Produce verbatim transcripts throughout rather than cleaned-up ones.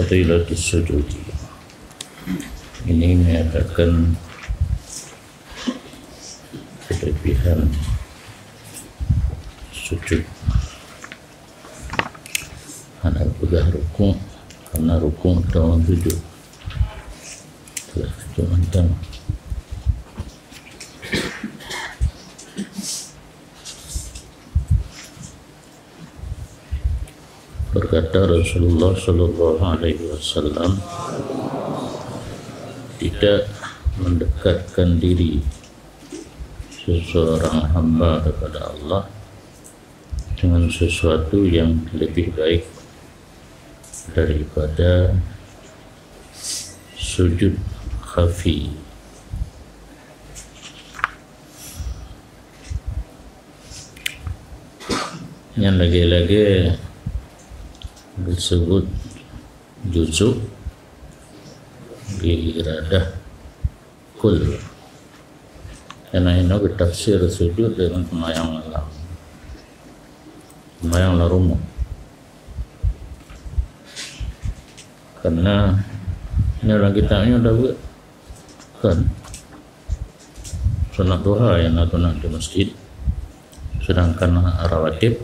Fadilatus sujudi. Ini menyatakan kelebihan sujud. Hana peugah rukuk, karena rukuk atau sujud. Telah sujud mantong. Berkata Rasulullah sallallahu alaihi wasallam, tidak mendekatkan diri seseorang hamba kepada Allah dengan sesuatu yang lebih baik daripada sujud khafi. Nyan lagée-lagée disebut juzuk di iradah kul. Karena inoe geutafsir sujud deungon seumayang malam. Seumayang lam rumoh. Karena nyoe lam kitab nyoe dah buet. Kan? Sunat duha nyang na sunat di masjid, sedangkan rawatib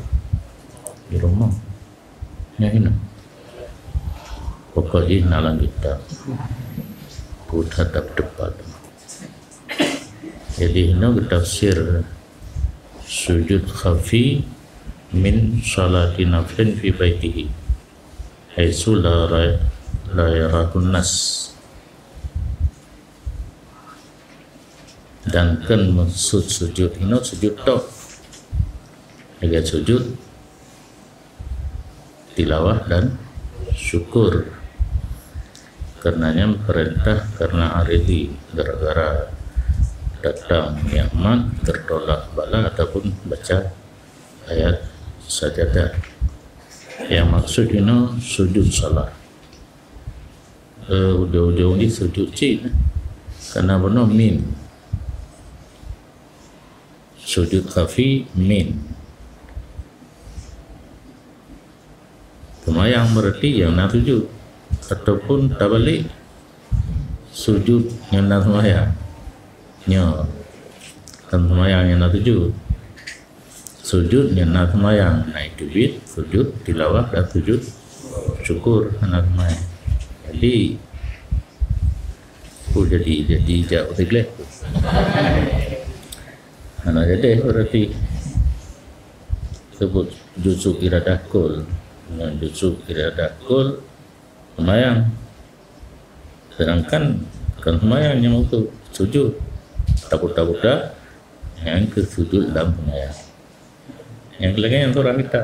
di rumah. Nyan hina. Pokok jih na lam kitab. Ku tatap tepat. Jadi, hina geutafsir sujud khafi min salati naflin fi baitihi, haitsu la ra-, la yarahun nas. Dan kan maksud sujud inoe sujud tok. Lagée sujud tilawah dan syukur. Karena nyan perintah karena aridi, gara-gara datang nikmat, tertolak bala ataupun baca ayat sajadah. Yang maksud inoe sujud salah. Eh, ujong-ujong jih sujud cit. Karena bunoe min. Sujud khafi min. Seumayang berarti nyang na sujud. Ataupun tabalik, sujud nyang na seumayang. Nyoe. Kan seumayang nyang na sujud. Sujud nyang na seumayang, na teubiet, sujud tilawah dan sujud syukur hana seumayang. Jadi, oh, jadi, jadi jak uteuk leh. Hana jadi berarti sebut juzuk iradah kul. Ngon juzuk iradah kul seumayang. Sedangkan bukan seumayang nyang uteuk, sujud. Takut-takut dah, nyang keu sujud lam seumayang. Nyang keu lagée nyan surah kita.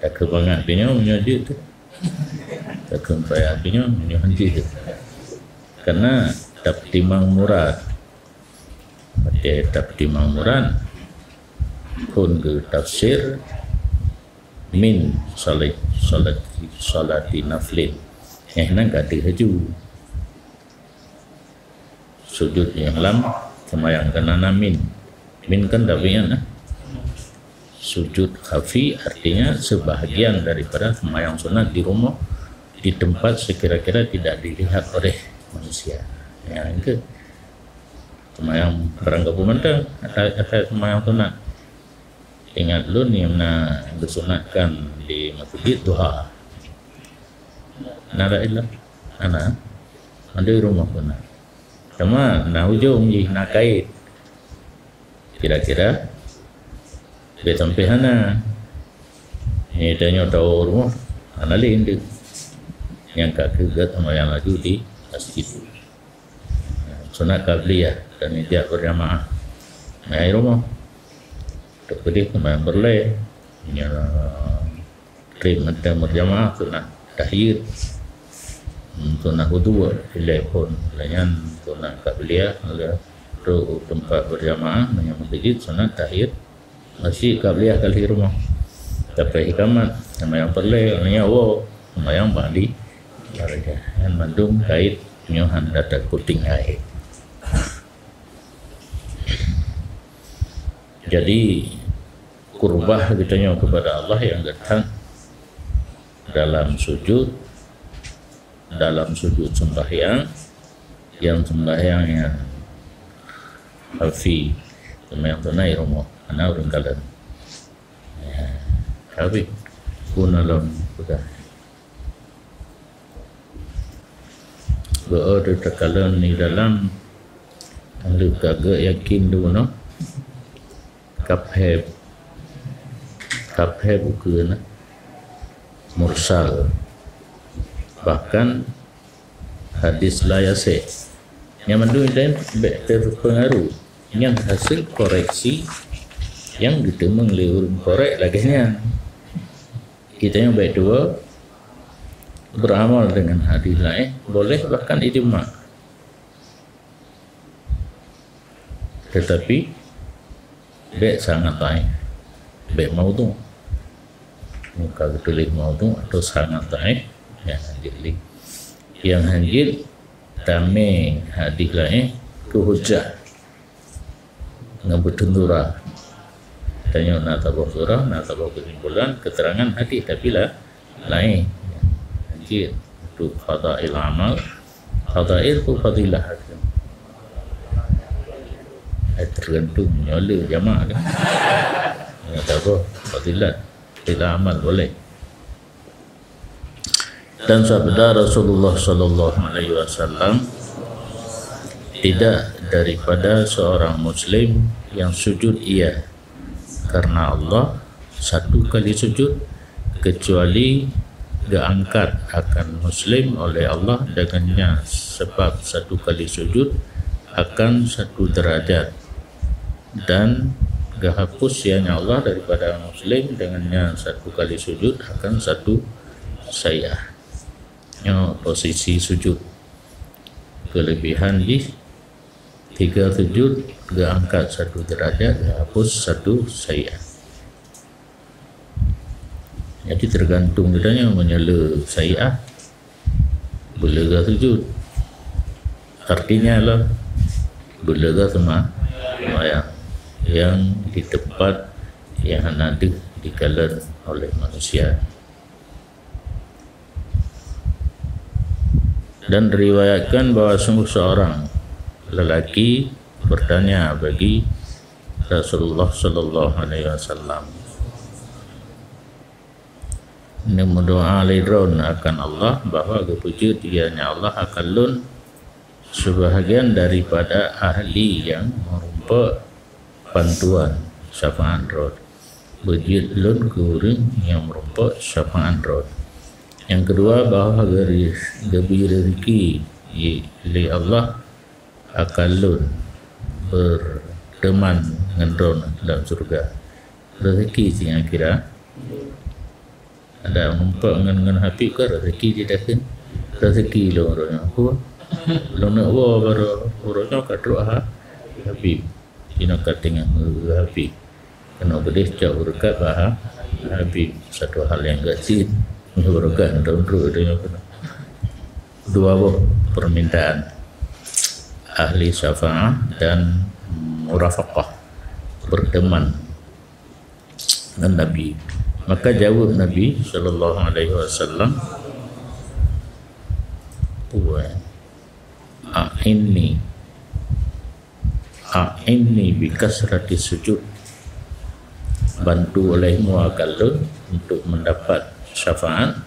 Takeu bangat binyoe meunyoe jeuet tu. Takeu payah binyoe meunyoe hanjeuet tu. Karena tapeutimang murad. Watée tapeutimang murad, phon geutafsir min salat, salat, salati naflin. Nyang nan ka deuh laju. Sujud nyang lam seumayang keunan na min. Min kan tabiat, nah. Sujud khafi artinya sebahagian daripada seumayang sunat di rumoh, di tempat sekira-kira tidak dilihat oleh manusia. Ya, itu. Seumayang barang gapu mantong, asai, asai seumayang sunat. Ingat lôn nyang na geusunatkan di masjid duha. Na dak ilom? Hana. Mandum rumoh pun na. Cuma na ujong jih na kait. Kira-kira lebih sampai hana. Ni tanyoe tawoe rumoh, hana lé indeuek. Nyang ka keuh gét seumayang laju di masjid. Sunat qabliyah dan ijak berjamaah. Nah, di rumah. Tok pedih seumayang peureulée. Nya treb mantong berjamaah sunat tahiyat. Hmm, sunat wudu, ilée phon. Lagée nyan sunat qabliyah, lagée trok u teumpat berjamaah, meunyoe meuseujid sunat tahiyat. Masjid qabliyah ka lheueh rumoh. Tapeuikamat, seumayang peureulée, nyan woe, seumayang ba'di. Nyan mandum kait nyoe hana takuting hai. Jadi, kurbah geutanyoe kepada Allah nyang geutan dalam sujud, dalam sujud sembahyang, yang sembahyang yang khafi, sembahyang sunat di rumoh, hana ureuëng kalon. Ya, khafi. Pun alon peugah. Beu teuh takalon di dalam, leuka geuyakin dulu, noh. Kapheb. Kapheb ukeue na. Mursal. Bahkan hadis la yasih. Nyang mandum laén bèk teupeungaruh. Nyan hasil koreksi nyang geuteumeung lé ureuëng korek lagèe nyan. Kita nyang bèk tuwo beramal dengan hadis laén, boleh bahkan ijma. Tetapi bèk sangat dhaif, bèk maudhu. Muka geutuléh maudhu atau sangat dhaif, nyang hanjeuet lé. Nyang hanjeuet tamé hadis laén keu hujah ngon beuteundura. Tanyoe na saboh surah, na saboh keusimpulan, keterangan hadis, tapi la-, laén. Hanjeuet untuk fadail amal, fadail tu fadilah. Eh, tergantung nyoe le jamak kan. Na saboh fadilat, fadilah amal boleh. Dan sabda Rasulullah sallallahu alaihi wasallam, "Tidak daripada seorang muslim yang sujud ia karena Allah satu kali sujud, kecuali geangkat akan muslim oleh Allah dengannya sebab satu kali sujud akan satu derajat, dan geuhapus ianya Allah daripada muslim dengannya satu kali sujud akan satu sayyi'ah." Nyoe posisi sujud. Kelebihan jih, tiga sujud geuangkat satu derajat, geuhapus satu sayyi'ah. Jadi tergantung geutanyoe meunyoe le sayyi'ah, beu le geuh sujud. Artinya lah, beu le geuh seuma-, sembahyang yang di tempat yang hana deuh dikalon oleh manusia. Dan diriwayatkan bahwa sungguh seorang lelaki bertanya bagi Rasulullah sallallahu alaihi wasallam, "Neumeudoa lé droen akan Allah bahwa geupeujeuet ianya Allah akan lôn sebahagian daripada ahli nyang meurumpok bantuan syafaat droen. Beujeuet lôn keu ureuëng nyang meurumpok syafaat droen. Nyang keudua, bahwa geuri-, geubri reuzeki lé Allah akan lôn beuteuman ngon droen lam syeuruga." Reuzeki singoh kira ada meurumpok ngon, ngon Habib kan reuzeki jih takheun. Reuzeki lôn uroe nyoe. Lôn neuk woe baroe uroe nyoe ka trok ha-, Habib. Jinoe ka teungoh meureuka Habib. Keunoe beudeh cok beureukat bak ha-, Habib. Satu hal yang gasien. Meureukat untuk, untuk, untuk, untuk. Dua boh permintaan. Ahli syafaat dan murafaqah. Berteman dengan Nabi. Maka jawab Nabi sallallahu alaihi wasallam, "Wa a'inni, a'inni bi kasrati sujud." Bantu olehmu akan lôn untuk mendapat syafaat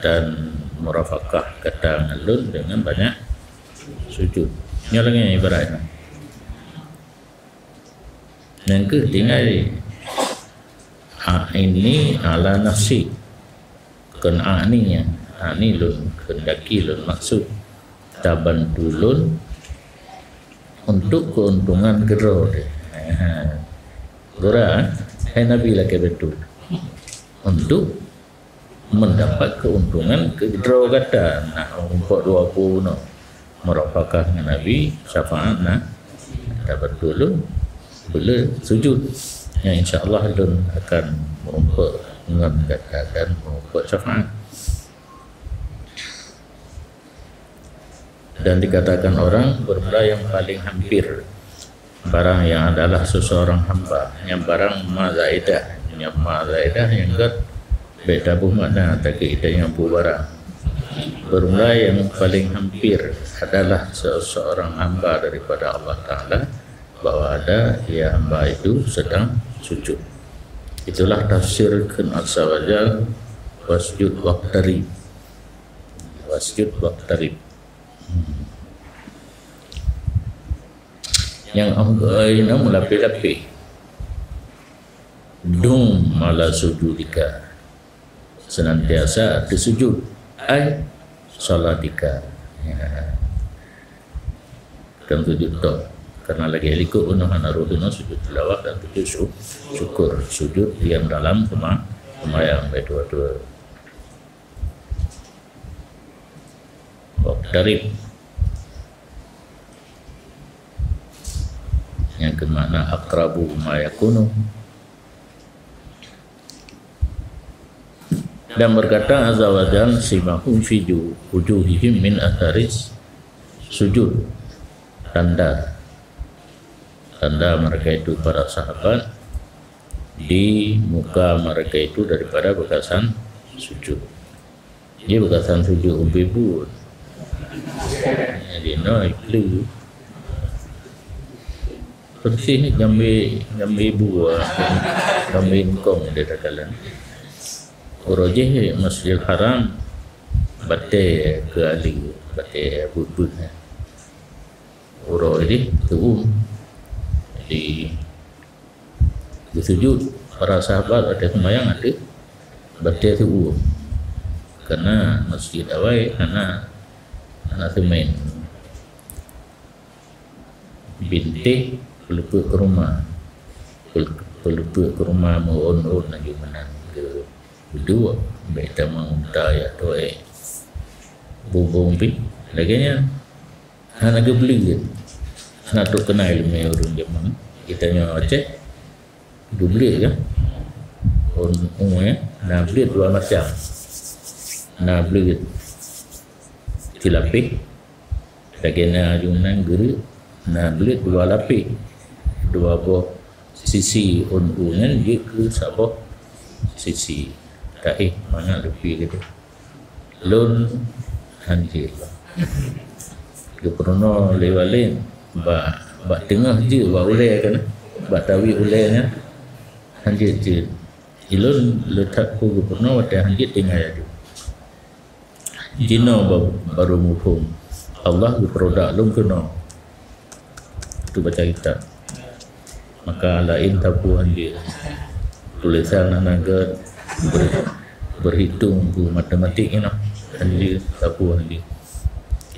dan murafaqah gata ngon lôn dengan banyak sujud. Nyoe lagèe ibaratnya. Nyang keuh tinggai, "A'inni ala nafsi." Kon a'ni nyan, a'ni lôn keundaki, lôn maksud, tabantu lôn untuk keuntungan keudroe teuh. Ha. Gura, hai Nabi lakèe bantu. Untuk mendapat keuntungan keudroe gata. Nah, umpok dua puluh noh. Murafaqah ngon Nabi, syafaat na. Tabantu lôn, beu le sujud. Nyang insya Allah lôn akan meurumpok ngon gata dan meurumpok syafaat. Dan dikatakan orang bermula yang paling hampir. Barang yang adalah seseorang hamba, nyang barang ma zaidah, nyang ma zaidah nyang gèt bèk taboh makna takheun nyang bu barang. Bermula yang paling hampir adalah se-, seorang hamba daripada Allah Ta'ala, bahwa ada ia hamba itu sedang sujud. Itulah tafsir kheun Azza wa Jal, "Wasjud waqtarib." Wasjud waqtarib. Nyang am-, eh, ina meulapeh-lapeh. Dum ala sujudika. Senantiasa teusujud. Ai salatika. Ya. Dan sujud toh. Karena lagèe likot bunoe hana roh inoe sujud tilawah dan sujud sy-, syukur. Sujud yang dalam sema-, semayang, baik dua-dua. Waqtarib. Yang ke makna aqrabu ma yakunu. Dan berkata Azza wa Jal, "Simahum fi ju-, wujuhihim min atharis sujud." Tanda. Tanda mereka itu para sahabat di muka mereka itu daripada bekasan sujud. Dia bekasan sujud umpi buet. Jadi, no, itu. Persis ni jambi, jambi buah, jambi engkong dia takalon. Uroe jih Masjidil Haram, batèe keu Ali, batèe buet-buet. Uroe jih tu. Jadi, beusujud para sahabat watèe seumayang ateueh batèe seuuem. Karena masjid awai hana, hana semen. Bintéh peuleupeuk keu rumoh. Peul-, peuleupeuk keu rumoh meuôn-ôn laju meunan keu duek, bèk tamong unta jak tuwoe. Bubông pih lagèe nyan. Hana geubleuet. Hana trok keunai leumèe ureueng jameun. Geutanyoe Aceh, geubleuet kan? Ôn, ôn, ya. Na bleuet dua macam. Na bleuet silapéh, lagèe na Yunan geureuk, na bleuet dua lapéh. Dua boh sisi ôn, ôn nyan jeuet keu saboh sisi. Taéh mangat leupie gitu. Lôn hanjeuet. Geupeurunoe lé walét bak, bak teungoh jeuet bak ulèe kan, bak tawi ulèe nyan hanjeuet jeuet. Ilôn le that peue geupeurunoe watèe hanjeuet tinggai aju. Jinoe ba-, baru muphom. Allah geupeurodak lôn keunoe. Tu baca kitab. Maka laén sapeue hanjeuet. Tulésan hana gèt ber-, berhitung keu matematik inoe. Hanjeuet sapeue hanjeuet.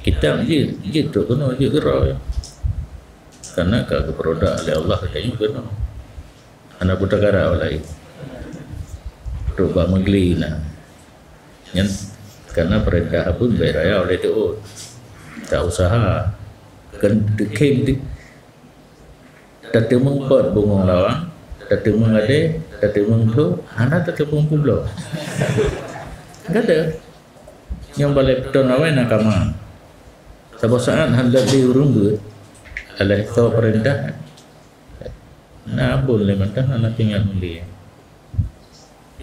Kitab jeuet, jeuet trok keunoe, jeuet keudroe. Karena ka geupeurodak lé Allah tanyoe keunoe. Hana peukara laén. Trok bak meugli na. Nyan karena peurintah pun bèk raya ulèe teuôt. Ta useuha. Kan teukhém di-, tateumeung pot bungong lawang, tateumeung adèe, tateumeung tho, hana tateumeung peubloe. Gata. Nyang balèe peuton awai na kama. Saboh saat han lé ureueng beuet, alah tho peurintah. Na abon lé mantong hana teuingat mulia.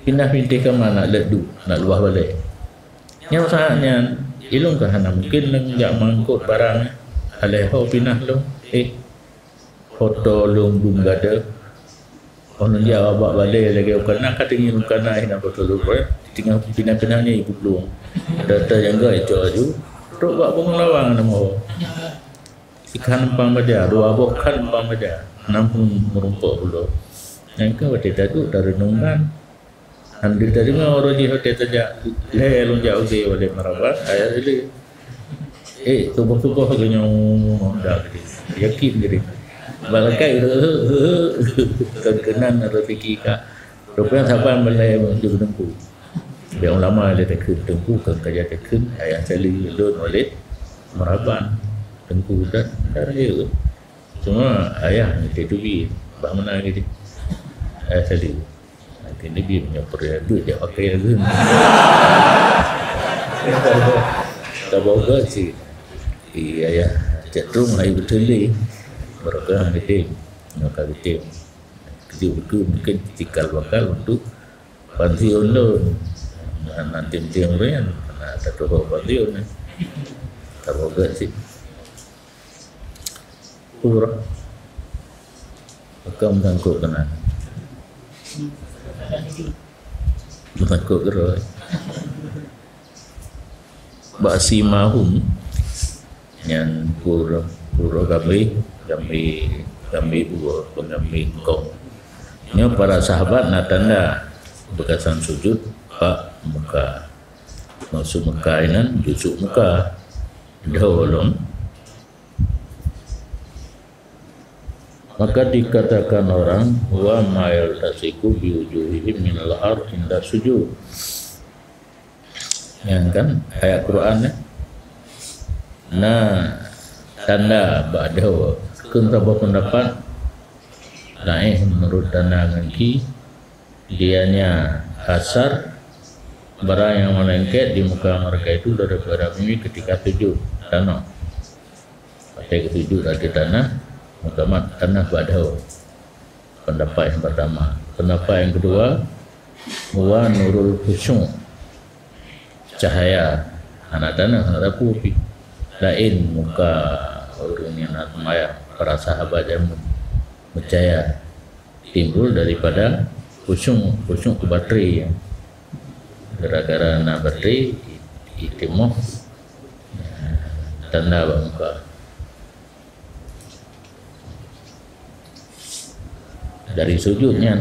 Pinah bintéh kama nak leuet duek, nak luwah balèe. Nyang saat nyan, ilôn ka hana mungken lôn jak meuangkot barang, alah ho pinah lôn. Eh, foto lôn dum gata. Oh, lôn jak bak balèe lagèe u kana ka teungieng u kana, hina foto lôn, eh. Teungoh pinah-pinah nyan ibu lôn. Data nyang gèt icok aju, trok bak bungong lawang nama ho. Sikhan pang baja, dua boh khan pang baja, nam pun meurumpok bulo. Nyang ka watèe taduek tareunong nan. Hana tadeungoe uroe jih watèe tajak, lhèe lôn jak use watèe meurabat, ayah lé. Eh, tuboh-tuboh geuh nyoe dah geude. Yakin geude. Barangkai, kon keunan rezeki ka. Rupanya saban meulai meunjok teungku. Bèk ulama lé takheun teungku, kon ka jak takheun, ayah tali lôn walét meuraban. Teungku dan, dan rayeuk. Cuma ayah ni teutubi, bah meunan geude. Ayah tali. Nanti ni dia punya perayaan duit dia pakai lagi. Taboga si. Iya ya. Cetrung hai betul ni. Mereka gede. Mereka gede. Kecil buku mungkin cikal bakal untuk pansiun lôn. Nah, nanti mungkin kan. Nah, tatuhok bak liun, eh. Taboh gét cit. Pura. Peukam tangkok keunan. Tangkok keurôi. Bak simahum, nyan pura, pura gambé, gambé, gambé ue, gambé kong. Nyoe para sahabat na tanda beukasan sujud bak muka. Maksud muka inan, jusuk muka. Dhoe lom. Maka dikatakan orang, "Huwa ma yaltasiqu bi wujuhihim minal ard inda sujud." Nyan kan ayat Quran, eh? Na tanda bak dhoe. Keu saboh peundapat laén meunurot tanda ngon ki, dianya asar barang nyang meulengket di muka mereka itu daripada bumi ketika sujud tanoh. Watée geusujud ateueh tanah, meukamat tanah bak dhoe. Peundapat nyang peurtama. Peundapat nyang keudua, huwa nurul khusyuk. Cahaya hana tanah, hana sapeue pih. Laén muka ureuëng nyang na seumayang, para sahabat jameun meucahya timbul daripada khusyuk, khusyuk keu batri. Gara-gara na batri, i-, itimoh tanda bak muka. Dari sujud nyan,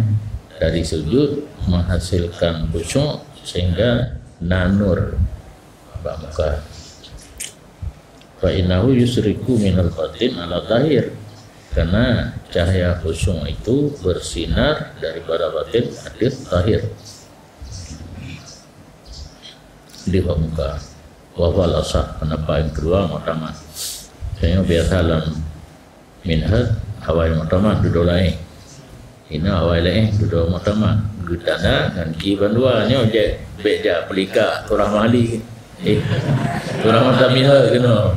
dari sujud menghasilkan khusyuk sehingga na nur bak muka. Fa innahu yusyriqu minal batin ala zahir. Karena cahaya khusyuk itu bersinar daripada batin ateueh zahir. Di bak muka. Wa huwal asah, peundapat nyang keudua muktamad. Tanyoe biasa lam minhaj awai muktamad dudoe laén. Inoe awai laén dudoe muktamad. Geutanda ngon ki bandua nyoe jeuet bék jak peulikak surah Mahli. Eh, surah Muzammil keunoe.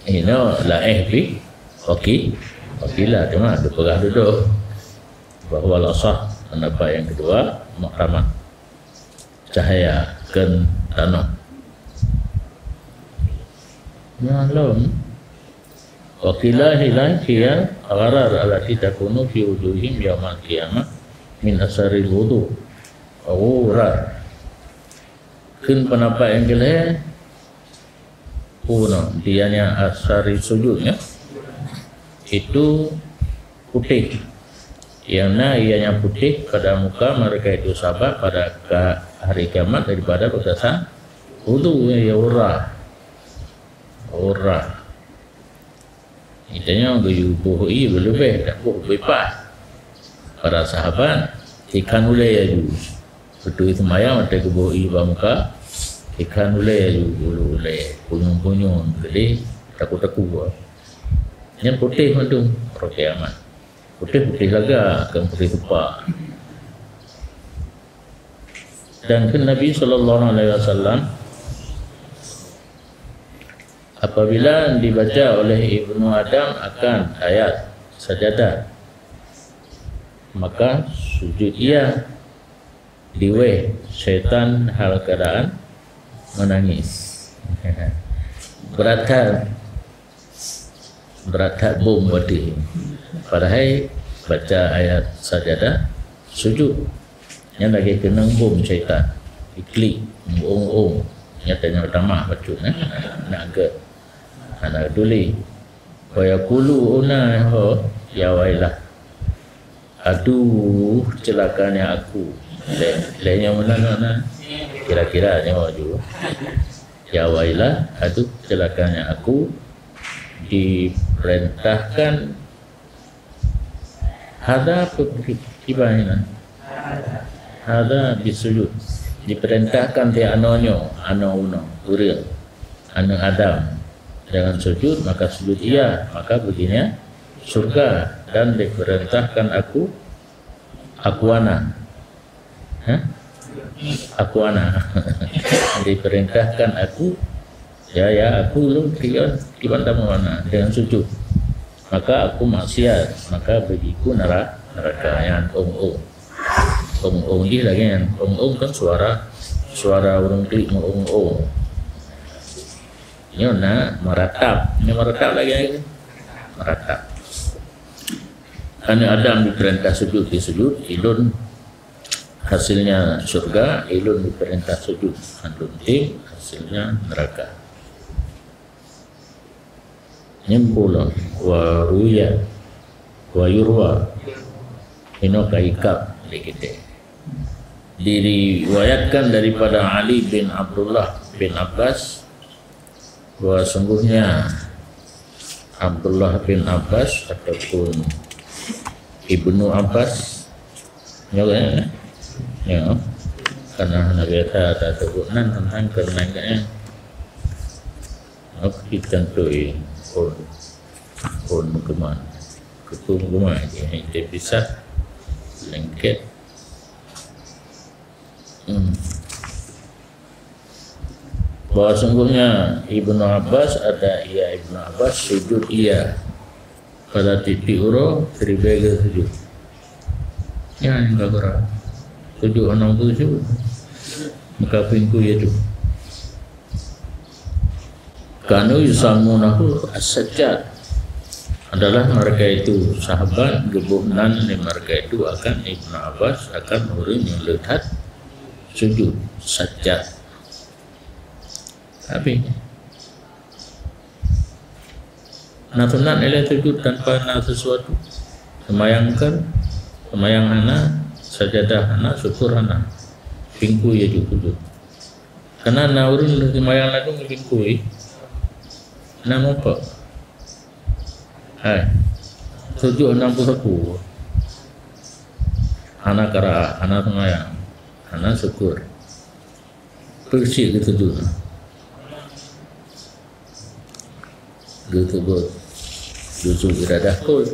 Inoe laén pih. Oke. Oke lah, cuma geupeugah dudoe. Bahwa lasah, peundapat nyang keudua, muktamad. Cahaya keu tanoh. Nyang lom, wa qila hiya gharar allati takunu fi wujuhihim yaumal qiyamah min asaril wudu. Ghurar. Keu peundapat nyang keulhèe, Uno, dianya asari sujudnya itu putih. Yang na ianya putih pada muka mereka itu sahabat pada ka-, hari kiamat daripada beukasan wudu, ya, urah. Urah. Itanya geuyue boh ie beuleubeh, dak boh beupaih. Para sahabat ikan ulèe laju. Beutôi seumayang watèe geuboh ie bak muka, ikan ulèe laju, bulu ulèe, punyueng-punyueng, keudeh, taku-taku. Nyan putéh mandum, roti aman. Putéh-putéh lagak, kon putéh tupa. Dan kheun Nabi sallallahu alaihi wasallam, apabila dibaca oleh Ibnu Adam akan ayat sajadah, maka sujud ia. Diweh syaitan hal keadaan menangis. Berat that. Berat that bom watèe. Padahai baca ayat sajadah sujud. Nyan lagèe keunong bom syaitan. Iklik, ong-ong. Nyata nyoe tamah bacut, eh. Nak gèt. Hana tuli. Wa yaqulu una ho, ya wailah. Aduh, celakanya aku. Lé, lé nyoe meunan, meunan. Kira-kira nyoe ju. Ya wailah, aduh, celakanya aku diperintahkan. Hada pe-, pe-, kiban nyan. Hada bisujud. Diperintahkan di anoe nyoe, anoe unoe, ureueng, aneuk Adam, dengan sujud, maka sujud ia, maka baginya surga, dan diperintahkan aku, aku ana. Hah? Aku ana. Diperintahkan aku, ya, ya, aku lôn kiban, kiban tamu ana dengan sujud. Maka aku maksiat, maka bagiku nera-, neraka nyan ong-ong. Ong-ong jih lagèe nyan. Ong-ong kan suara, Suara ureuëng klik meuong-ong. Nyoe na meratap. Nyoe meratap lagée, meratap. Aneuk Adam diperintah sujud, disujud, ilôn hasilnya syurga, ilôn diperintah sujud, ilôn tim hasilnya neraka. Nyimpulon, wa ruya, wa yurwa. Inoe ka ikab lé kita. Diriwayatkan daripada Ali bin Abdullah bin Abbas, bahwa sungguhnya Abdullah bin Abbas ataupun Ibnu Abbas, ya, ya, ya. Karena hana biasa ada sebut nan tentang kenaiknya. Oke, tentu pun pun kemana? Ketum kemana? Ini bisa lengket. Hmm. Bahwa sungguhnya Ibnu Abbas, ada ia Ibnu Abbas sujud ia pada titik uroe siribée geu sujud. Ya, yang gak berat. Sujud enam puluh sujud. Maka pingku ya tu. Kanu yusamunahu as-sajjad, adalah mereka itu sahabat geuboh nan lé mereka itu akan Ibnu Abbas, akan ureuëng nyang le that sujud sajjad. Tapi na sunat ilée sujud tanpa na sesuatu. Seumayang kan, seumayang hana, sajadah hana, syukur hana. Pingku ya ju sujud. Karena na ureuëng seumayang ladum pingku, na mupa. Hai. Sujud enam puluh satu. Hana qiraah, hana seumayang, hana syukur. Peusiek geusujud. Geusujud. Geusujud iradah kul.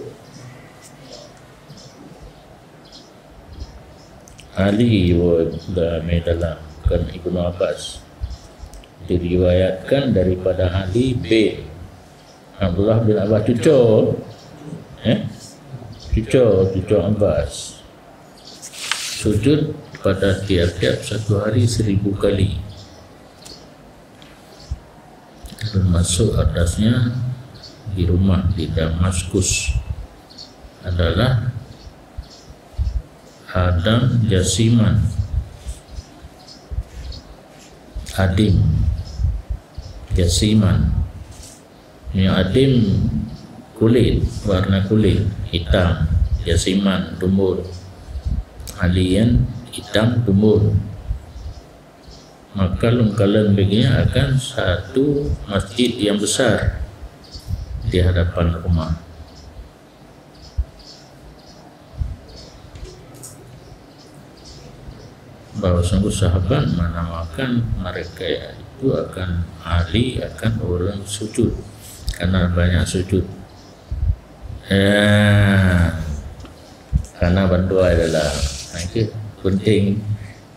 Ali wa Dame dalam kan Ibnu Abbas. Diriwayatkan daripada Ali bin Abdullah bin Abbas cuco, eh? Cuco, cuco Abbas. Sujud pada tiap-tiap satu hari seribu kali. Termasuk atasnya di rumah di Damaskus adalah Adam Jasiman. Adim Jasiman. Yang adim kulit, warna kulit hitam, jasiman tumbun. Alien hitam tumbun. Maka lôn kalon bagi nyan akan satu masjid yang besar di hadapan rumah. Bahwa sungguh sahabat menamakan mereka itu akan Ali, akan orang sujud, karena banyak sujud. Ya, karena bantuan adalah, nah, itu penting.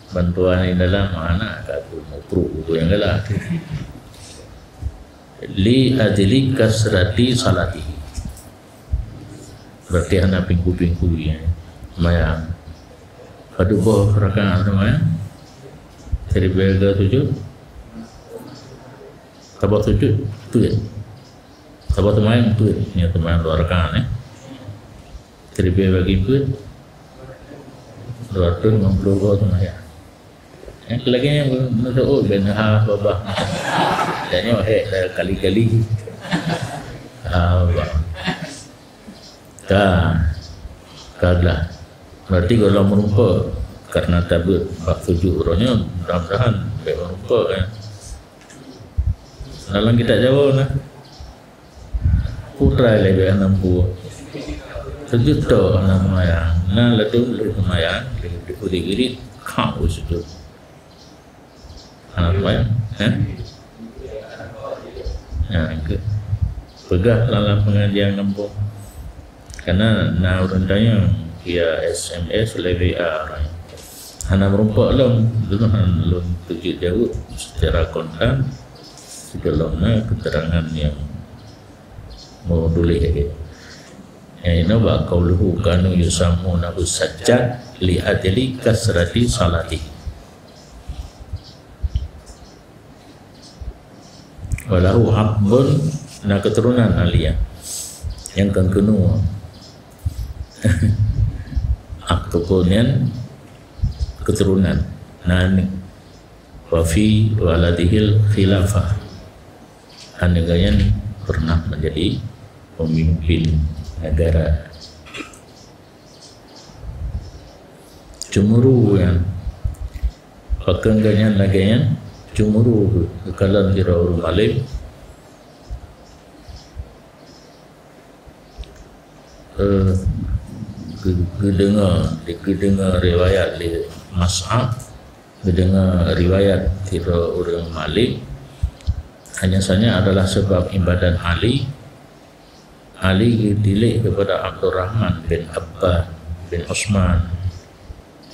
Bantuan di dalam anak kata mupruk yang galak. Li ajli kasrati salati. Berarti hana pingku-pingku ya. Mayang. Padub boh rakaat seumayang? Siribée geu sujud. Saboh sujud tu ya. Saboh seumayang tu ya. Nya seumayang dua rakaat eh. Siribée bagi peuet, dua ratus lima puluh boh seumayang. Nyang lagée nyan meusoe ben ha babah. Dan nyoe hek kali-kali. Ha babah. Ka. Ka glah. Berarti kalau meureumpok karena tabeuet bak sujud uroe nyoe, mudah-mudahan bèk meureumpok ya. Dalam kitab Jawa nah. Putra leubeh enam puluh. Sujud tok hana seumayang. Na ladum lheueh seumayang, lheueh irit-irit, kau sujud. Hana seumayang, eh? Ya, ke. Peugah dalam pengajian kampung. Karena na ureueng tanyong via S M S lé W A. Hana meurumpok lom, lôn han lôn teujeuet jaweueb secara kontan sebelum na keterangan nyang meutuléh lagèe. Nyang inoe bak qauluhu kanu yusammunahu sajjad li ajli kasrati salati. Walahu aqbun, na keuturonan Ali nyan. Nyang kon keunoe. Aqbun nyan keuturonan. Na aneuk. Wa fi waladihil khilafah. Aneuk geuh nyan pernah menjadi pemimpin negara. Cemburu nyan. Pakon geuh nyan lagèe nyan, cemburu geukalon sidroe ureueng malém. Eh, geu-, geudeungoe, geudeungoe riwayat lé Mus'ab, geudeungoe riwayat sidroe ureueng malém, hanya saja adalah sebab ibadat Ali, Ali geutilék keupada Abdurrahman bin Affan bin Utsman.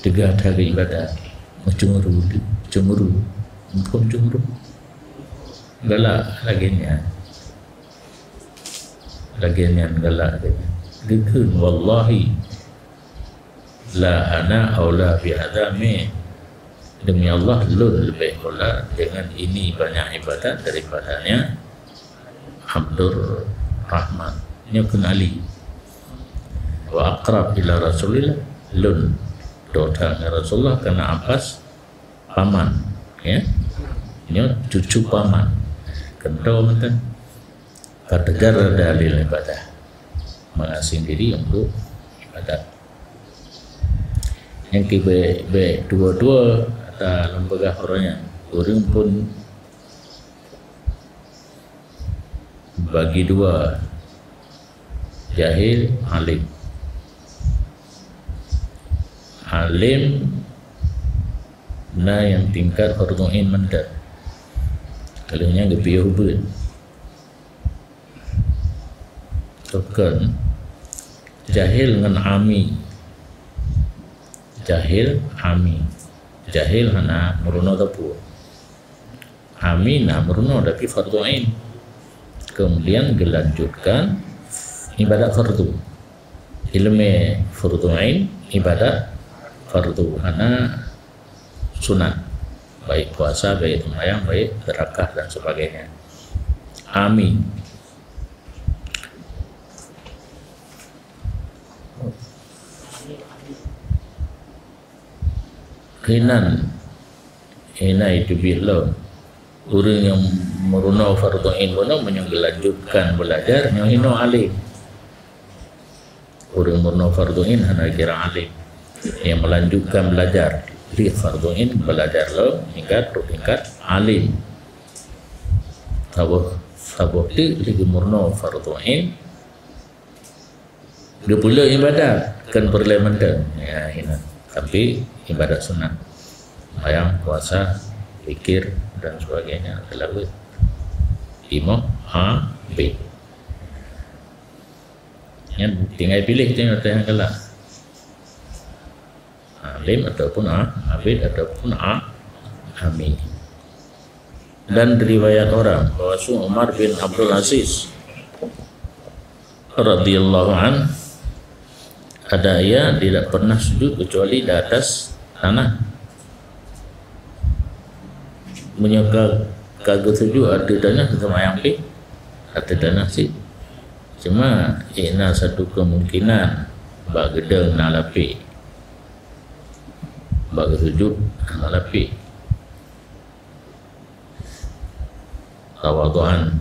Teuga that geuibadat. Meucemburu, cemburu. Muphom cemburu? Galak lagèe nyan. Lagèe nyan galak lagèe nyan. Geukheun, "Wallahi, la ana aula bihadza min." Demi Allah, lôn leubeh aula dengan ini banyak ibadat daripadanya Abdurrahman. Nyoe kheun Ali. Wa aqrab ila Rasulillah, lôn dekat ngon Rasulullah karena Abbas paman, ya. Nyoe cucu paman. Keunoe mantong. Fatajarrada lil ibadah. Mengasing diri untuk ibadat. Nyang keu bèk dua-dua ata lôn peugah uroe nyan. Ureueng pun bagi dua, jahil, alim. Alim na nyang tingkat fardhu ain mantong. Kalau nyan geupiôh beuet. Tukon jahil ngon ami. Jahil, ami. Jahil hana meurunoe teupeu. Ami na meurunoe, tapi fardhu ain. Kemudian geulanjutkan ibadat fardhu. Ileumèe fardhu ain, ibadat fardhu, hana sunat. Baik puasa, baik seumayang, baik sedekah dan sebagainya. Ami. Hinan, hinan itu bit lom. Ureueng nyang meurunoe fardhu ain bunoe meunyoe geulanjutkan belajar, nyoe hinoe alim. Ureueng meurunoe fardhu ain hana kira alim. Nyang melanjutkan belajar di fardhu ain, belajar lom hingga trok tingkat alim. Saboh, saboh teuk lé geumeurunoe fardhu ain, geupeuleueh ibadat, kon peureulèe mantong. Ya, hinan. Tapi ibadat sunat. Seumayang, puasa, zikir, dan sebagainya, tilawah. Timoh, ha, be. Nyan tinggai piléh teuh nyang galak. Alim ataupun a-, abid ataupun a-, ami. Dan riwayat orang bahwa Umar bin Abdul Aziz radhiyallahu an, ada ia tidak pernah sujud kecuali di atas tanah. Meunyoe ka, ka geusujud ateueh tanah, seumayang pih ateueh tanah cit. Cuma, eh, na satu kemungkinan, bak geudong na lapék. Bak geusujud na lapék. Tawadhuan.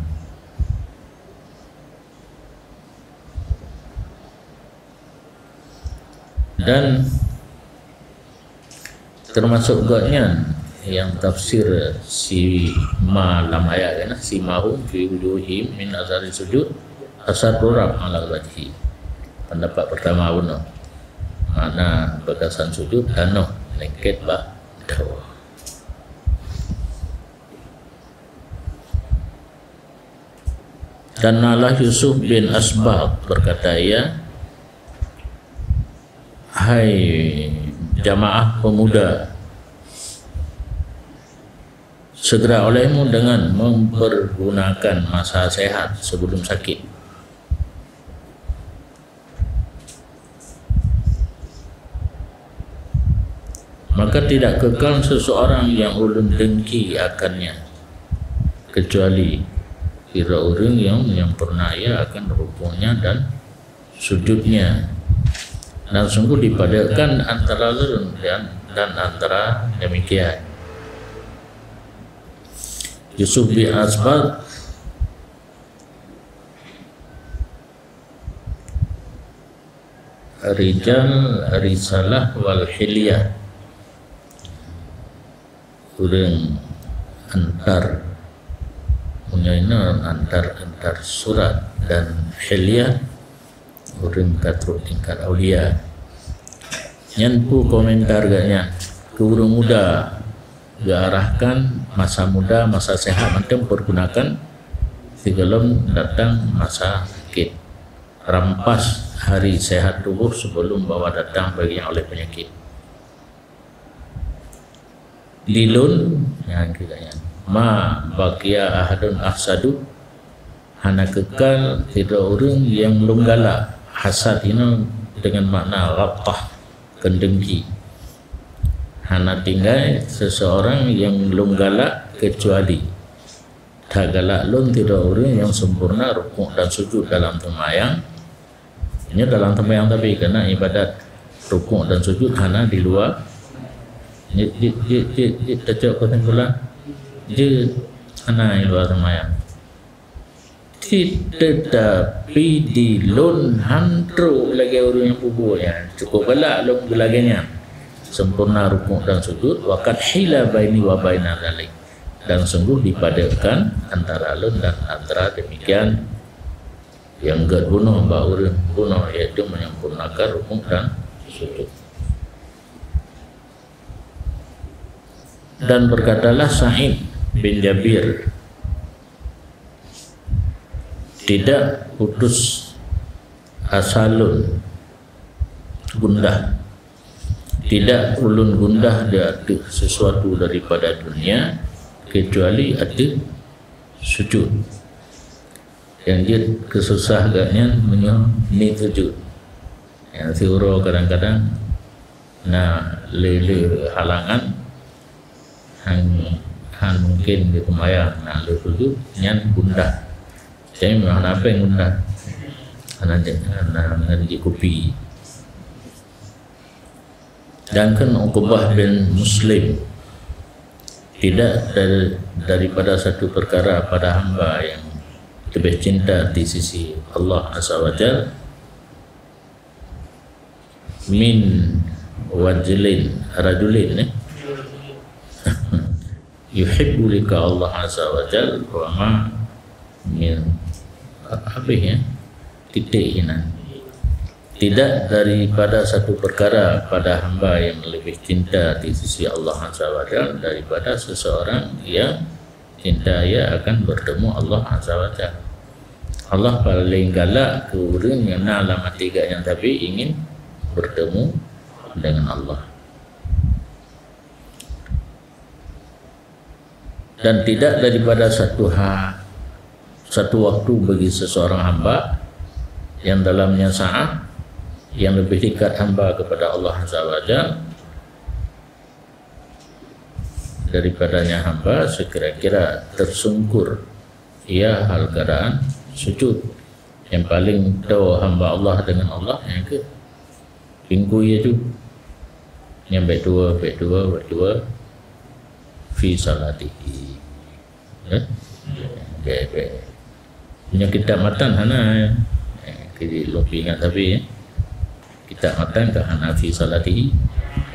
Dan termasuk gobnyan nyang tafsir sima lam ayat kan, "Simahum fi wujuhihim min athari sujud, asar turab ala wajhi." Pendapat pertama bunoe. Makna beukasan sujud tanoh lengket bak dawa. Dan nalah Yusuf bin Asbagh, berkata ia, "Hai jamaah pemuda, segera olehmu dengan mempergunakan masa sehat sebelum sakit." Maka tidak kekal seseorang yang ulôn dengki akannya, kecuali Sidroe ureuëng nyang menyempurna ia akan rukuknya dan sujudnya. Dan sungguh dipadeukkan antara lôn dan, dan antara demikian. Yusuf bin Asbad, Rijal Risalah wal Hilyah. Ureuëng antar, meunyoe inoe antar, antar surat dan hilyah, ureuëng ka trok tingkat aulia. Nyan peue komentar geuh nyan, keu ureuëng muda, geuarahkan masa muda, masa sehat mantong pergunakan sigohlom datang masa sakit. Rampas hari sehat tubuh sebelum bahwa datang bagi yang oleh penyakit. Di lôn, nyan keu gobnyan, ma baqiya ahadun ahsadu, hana keukai sidroe ureuëng nyang lôn galak. Hasad inoe deungon makna ghabtah, keudengki. Hana tinggai seseorang nyang lôn galak keucuali tagalak lôn sidroe ureuëng nyang sempurna rukuk dan sujud dalam seumayang. Nyoe dalam seumayang tapi keunan ibadat rukuk dan sujud hana di luwa. Jeuet, jeuet, jeuet, jeuet, jeuet tacok keusimpulan. Jeuet hana di luwa seumayang. Ti-, tetapi di lôn han trok lagée ureuëng nyang peubuet nyan. Cukup galak lôn lagée nyan. Sempurna rukuk dan sujud, wa qad hila baini wa baina dzalik. Dan sungguh dipadeukkan antara lôn dan antara demikian. Nyang gét bunoe bak ureuëng bunoe, yaitu menyempurnakan rukuk dan sujud. Dan berkatalah Sa'id bin Jabir, "Tidak putus asa lôn gundah. Tidak ulôn gundah di ateueh sesuatu daripada dunia, kecuali ateueh sujud." Nyang jeuet keususah gobnyan meunyoe ni sujud. Nyang siuroe kadang-kadang na le-le halangan, han, han mungken geuseumayang, na le sujud, nyan gundah. Jadi memang hana péng gundah. Hana jeuet, hana, hana jeuet kupi. Dan kheun Uqbah bin Muslim, "Tidak dari, daripada satu perkara pada hamba yang lebih cinta di sisi Allah Azza wa Jal min wajlin rajulin, eh? Yuhibbu liqa Allah Azza wa Jal wa ma min," habis, ya. Titik hinan. "Tidak daripada satu perkara pada hamba yang lebih cinta di sisi Allah Azza wa Jal daripada seseorang yang cinta ia akan bertemu Allah Azza wa Jal." Allah paléng galak keu ureuëng nyang na lam até gobnyan tapi ingin bertemu dengan Allah. Dan tidak daripada satu ha-, satu waktu bagi seseorang hamba yang dalamnya saat yang lebih dekat hamba kepada Allah Azza wa Jal daripadanya hamba sekira-kira tersungkur ia hal keadaan sujud. Nyang paléng toe hamba Allah dengan Allah, nyang keu pinggui aju. Nyang bék dua, bék dua, bék dua fi salatihi. Eh? Bék, bék. Nyang kitab matan hana, eh, keu lôn peuingat tapi, eh. Kitab matan ka hana fi salatihi.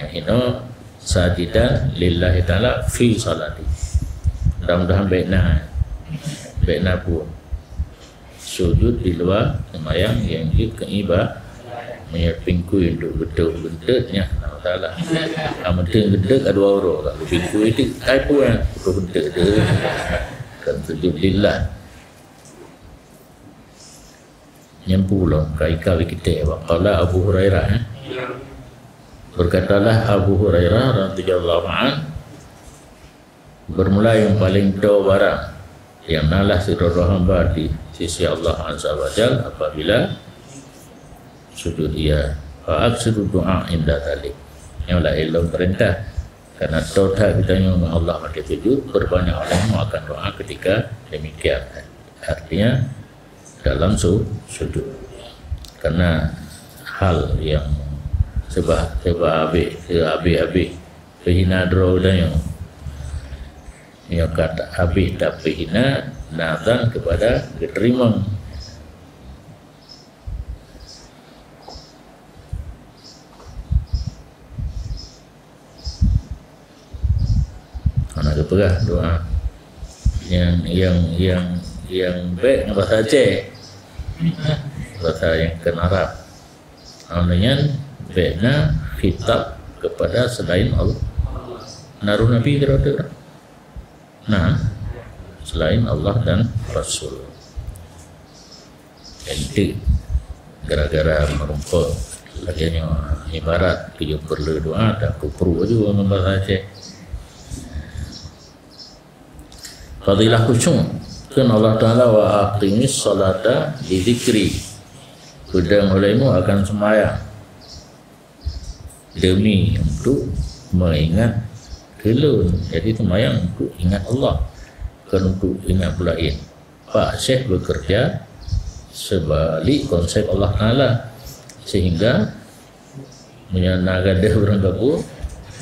Eh, inoe sajidan lillahi ta'ala fi salatihi. Mudah-mudahan bék na, bék na pun. Sujud di luwa seumayang nyang jeuet keu iba-, meunyoe pinggui untuk beutôi beunteuk nyan, Allah Taala. Nyang penting beunteuk ka dua uroe, ka pinggui tu, ai peue nyang beutôi beunteuk tu. Kan sujud lillah. Nyan pulom ka ika bak kitab. Wa qala Abu Hurairah, eh. Berkatalah Abu Hurairah radhiyallahu anhu, Bermula nyang paléng toe barang nyang nalah sidroe-droe hamba di sisi Allah Azza wa Jal apabila sujud ia. Fa aksiru du'a inda dzalik. Nyoe lah ilôn peurintah. Karena toe that geutanyoe ngon Allah watée sujud, peurbanyak olehmu akan doa ketika demikian. Artinya dalam su-, sujud. Karena hal yang sebab, sebab habéh, habéh-habéh peuhina droe geutanyoe. Nyoe ka habéh tapeuhina, nazar kepada geuteurimong. Hana geupeugah doa nyang, nyang, nyang, nyang bèk ngon bahasa Aceh. Bahasa nyang kon Arab. Hana nyan bèk na khitab kepada selain Allah. Na roh Nabi keudroe teuk. Nah, selain Allah dan Rasul. Enteuk gara-gara meurumpok lagèe nyoe, ibarat keu jeuet peureulèe doa, takupru aju ngon bahasa Aceh. Fadilah khusyuk. Kheun Allah Taala, "Wa aqimis sholata li dzikri." Peudong olehmu akan sembahyang. Demi untuk meuingat keu lôn. Jadi, seumayang untuk ingat Allah, bukan untuk ingat peue laén. Pak Syekh bekerja sebalik konsep Allah Taala, sehingga meunyoe na gadoh ureueng gabung,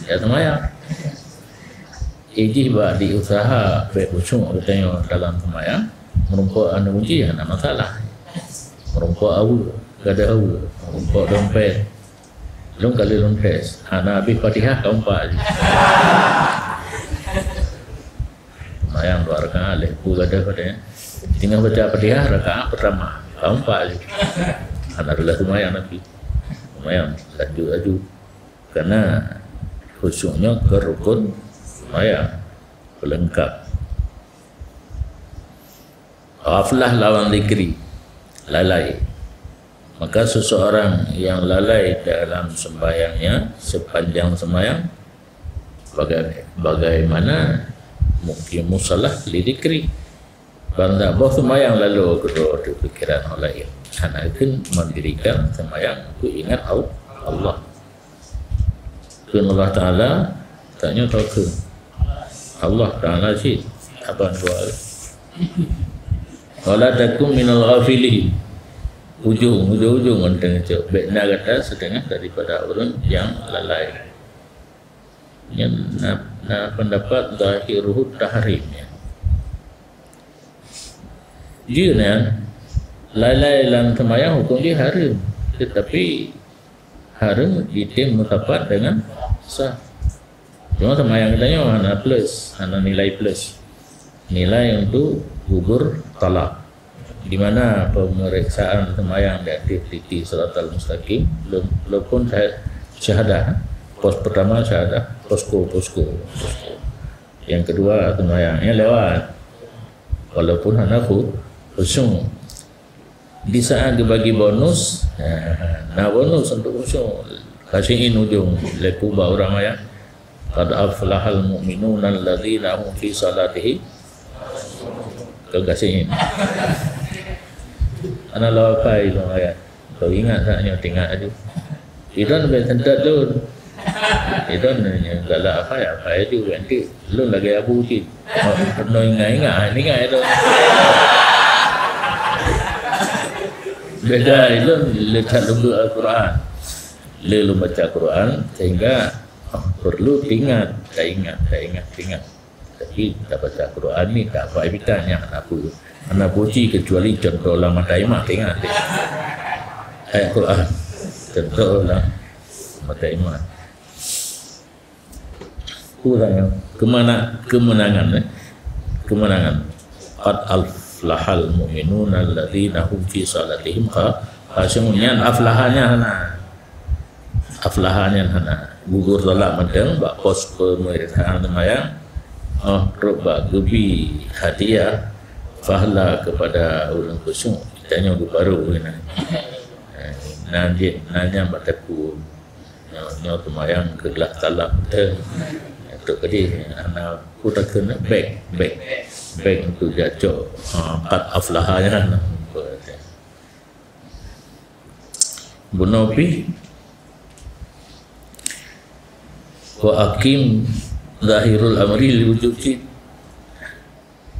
ya seumayang. Ijih bak diusaha bèk khusyuk geutanyoe dalam seumayang, meurumpok aneuk kunci hana masalah. Meurumpok aweuk, gadoh aweuk, meurumpok dompet, Lôn ka lheueh lôn tes, hana habéh Fatihah ka umpat aju. Seumayang dua rakaat, lheuh peue gadoh padahai. Teungoh baca Fatihah rakaat pertama, ka umpat aju. Hana reulah seumayang lagi. Seumayang lanjut aju. Karena khusyuk nyoe keu rukun seumayang, peulengkap. Ghaflah lawan dzikri, lalai. Maka seseorang yang lalai dalam sembahyangnya sepanjang sembahyang, baga-, bagaimana muqimus shalah li dzikri. Banda boh sembahyang lalu keudroe teupikiran hal laén. Hana kheun mendirikan sembahyang untuk ingat Al-, Allah. Kheun Allah Taala, tanyoe tao kheun Allah Taala cit, abang dua. "Wala takun minal ghafilin." Ujong, ujong-ujong ngon teungoh cok. Bèk na gata setengah daripada ureueng nyang lalai. Nyan na, na pendapat zahiruhu tahrim, ya. Jeuet nyan, lalai lam seumayang huköm jih hareuem, tetapi hareuem jitem meusapat deungon sah. Cuma seumayang geutanyoe hana plus, hana nilai plus. Nilai untuk gugur talak. Di mana pemeriksaan seumayang di ateueh titi siratal mustaqim, le-, leupon sya-, syahadah. Pos pertama syahadah, posko, posko, posko. Yang kedua seumayang, nyan lewat. Walaupun hana khu-, khusyuk. Di saat geubagi bonus, na bonus untuk khusyuk. Khasyi'in ujong, leupon bak ureueng ayat. "Qad aflahal mu'minuna alladzina hum fi salatihim." Keu khasyi'in. Hana lôn hafai lôn ayat. Tau ingat saat nyoe, teuingat aju. Idon bèk seuntot lôn. Idon nyoe galak hafai, hafai aju, bèk enteuk. Lôn lagèe Abu cit. Peunoh ingat-ingat, hana ingat idon. Beda lôn, le that lôn beuet Al-Quran. Le lôn baca Quran, sehingga, oh, perlu teuingat, taingat, taingat, taingat. Tapi tabaca Quran ni, tak apa, kita nyang hana pu-, hana puji kecuali contoh lam mata iman, teuingat. Ayat Quran. Contoh lam mata iman. Kurang, keumena-, keumeunangan, eh. Keumeunangan. "Qad aflahal mu'minuna alladzina hum fi salatihim kha-, khasyi'un." Nyan aflaha nyan hana. Aflaha nyan hana. Gugur talak mantong bak pos pemeriksaan seumayang. Oh, trok bak geubi hadiah pahala kepada ureueng khusyuk. Tanyoe geuparu keunan. Eh, nan jih, nan nyan bak teupeu. Nyoe, nyoe seumayang keu gleh talak teuh. Trok keudeh, hana peue takheun, bèk, bèk. Bèk untuk jak cok, ha, qad aflaha nyan. Bunoe pih, "Wa aqim zahirul amri lil wujub" cit.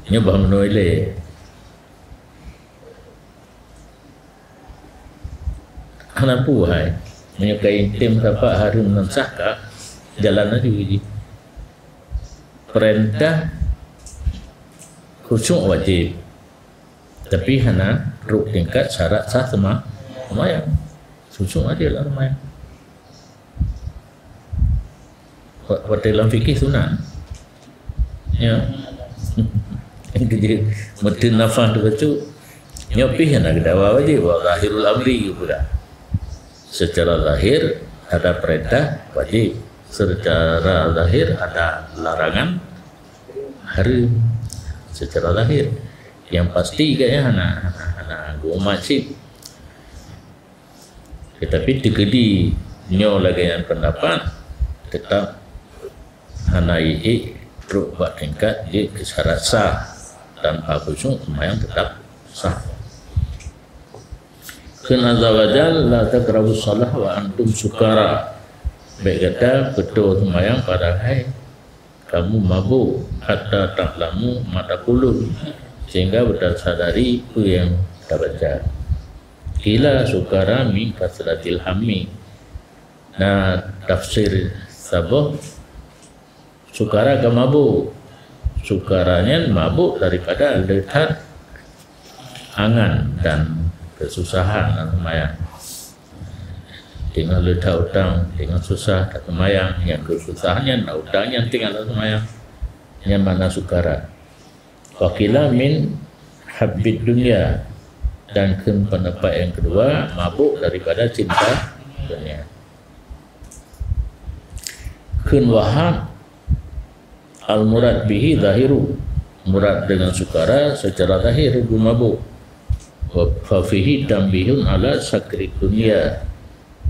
Nyoe bah meunoe ilèe. Hana peue hai. Meunyoe ka item tapak hareuem ngon sah ka, jalan laju jih. Peurintah khusyuk wajéb, tapi hana trok tingkat syarat sah seuma-, seumayang. Khusyuk wajéb lam seumayang. Wa-, watèe lam fikih sunat. Ya. Jadi, meuteun nafah teubacut. Nyoe pih hana geudawa wajéb, wa zahirul amri geupeugah. Secara zahir ada perintah wajéb. Secara zahir ada larangan hareuem. Secara zahir. Yang pasti gaya hana, hana, hana geumat cit. Tetapi teukeudi nyoe lagèe nyan pendapat, tetap hana ék trok bak tingkat jeuet keu syarat sah, tanpa khusyuk seumayang tetap sah. Kheun Azza wa Jal, "La taqrabus shalah wa antum sukara." Bèk gata peutoe seumayang padahai kamu mabök, hatta ta'lamu ma taqulun, sehingga beuta sadari peue nyang tabaca. Qila sukara min kasratil hammi. Na tafsir saboh, sukara ka mabök. Sukara nyan mabök daripada le that angan dan keususahan lam seumayang. Teungoh le that utang, teungoh susah that seumayang, nyang keususahan nyan, utang nyan tinggai lam seumayang. Nyan makna sukara. Wa qila min habbid dunya, dan kheun pendapat nyang keudua, mabök daripada cinta dunia. Kheun Wahab, al-murad bihi zahiru, murad dengan sukara secara zahir geumabök. Wa fa fihi tanbihun ala sakrid dunya.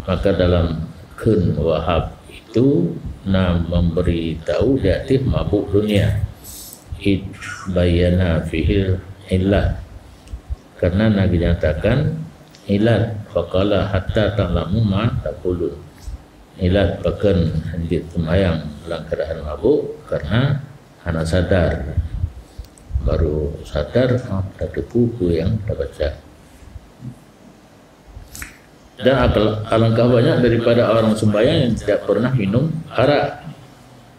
Maka dalam kheun Wahab itu na memberitahu di ateueh mabök dunia. Id bayyana fihil illah. Karena na dinyatakan ilat, faqala hatta ta'lamu ma taqulun. Ilat pakon hanjeuet seumayang lam keuadaan mabök, karena hana sadar. Baru sadar, ha, tateupeue peue nyang tabaca. Dan akal-, alangkah banyak daripada orang sembahyang yang tidak pernah minum arak,